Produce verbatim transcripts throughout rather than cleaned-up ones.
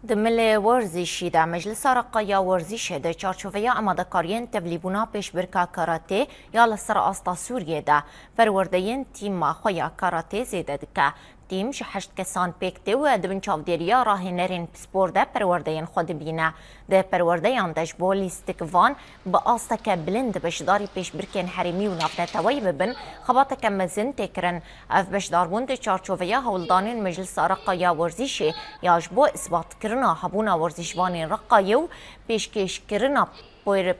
Di milê werzîşî de Meclisa Reqa ya Werzîşê di çarçoveya amadekariyên tevlîbûna pêşbirka karatê ya li ser asta Sûriyê de perwerdeyên tîma xwe ya karatê zêde dike. Tîm ji heşt kesan pêk tê û di bin çavdêriya rahênerên pispor de perwerdeyên xwe dibîne. Di perwerdeyan de ji bo lîstikvan bi asteke bilind beşdarî pêşbirkên herêmî û navneteweyî bibin, xebateke mezin tê kirin. Ev beşdarbûn di çarçoveya hewldanên Meclisa Reqa ya Werzîşê ya ji bo isbatkirina hebûna werzîşvanên Reqayê û pêşkêşkirina per-,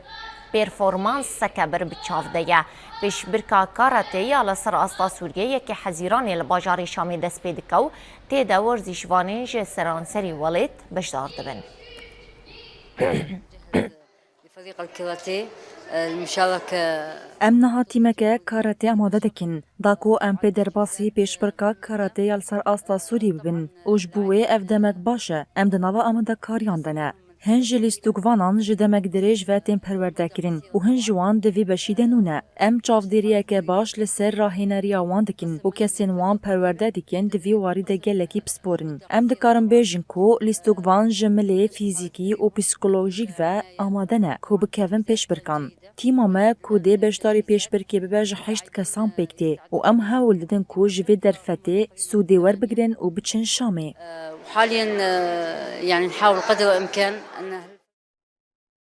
performanseke ber bi çav de ye. Pêşbirka karatê ya li ser asta Sûriyê yekê Hezîranê li bajarê Şamê dest pê dike û tê de werzîşvanên ji seranserî welêt beşdar dibin. لفريق الكاراتيه، آه، المشاركة. Em niha tîmeke karate amade dikin, da ku em pê derbasî pêşbirka karate ya li ser asta Sûrî bibin û ji bo wê ev demek baş e. Em di nava amadekariyan de ne. Hin ji lîstokvanan ji demek dirêj ve tên perwerdekirin û hin ji wan di vî beşî de nû ne. Em çavdêriyeke baş li ser rahêneriya wan dikin û kesên wan perwerde dikin di vî warî de gelekî pispor in. Em dikarin bêjin ku lîstokvan ji milê fîzîkî û psîkolojîk ve amade ne ku bikevin pêşbirkan. Tîma me ku dê beşdarî pêşbirkê bibe ji heşt kesan pêk tê û em hewl didin ku ji vê derfetê sûdê werbigirin û biçin Şamê. وحاليا، آه، يعني نحاول قدر الإمكان.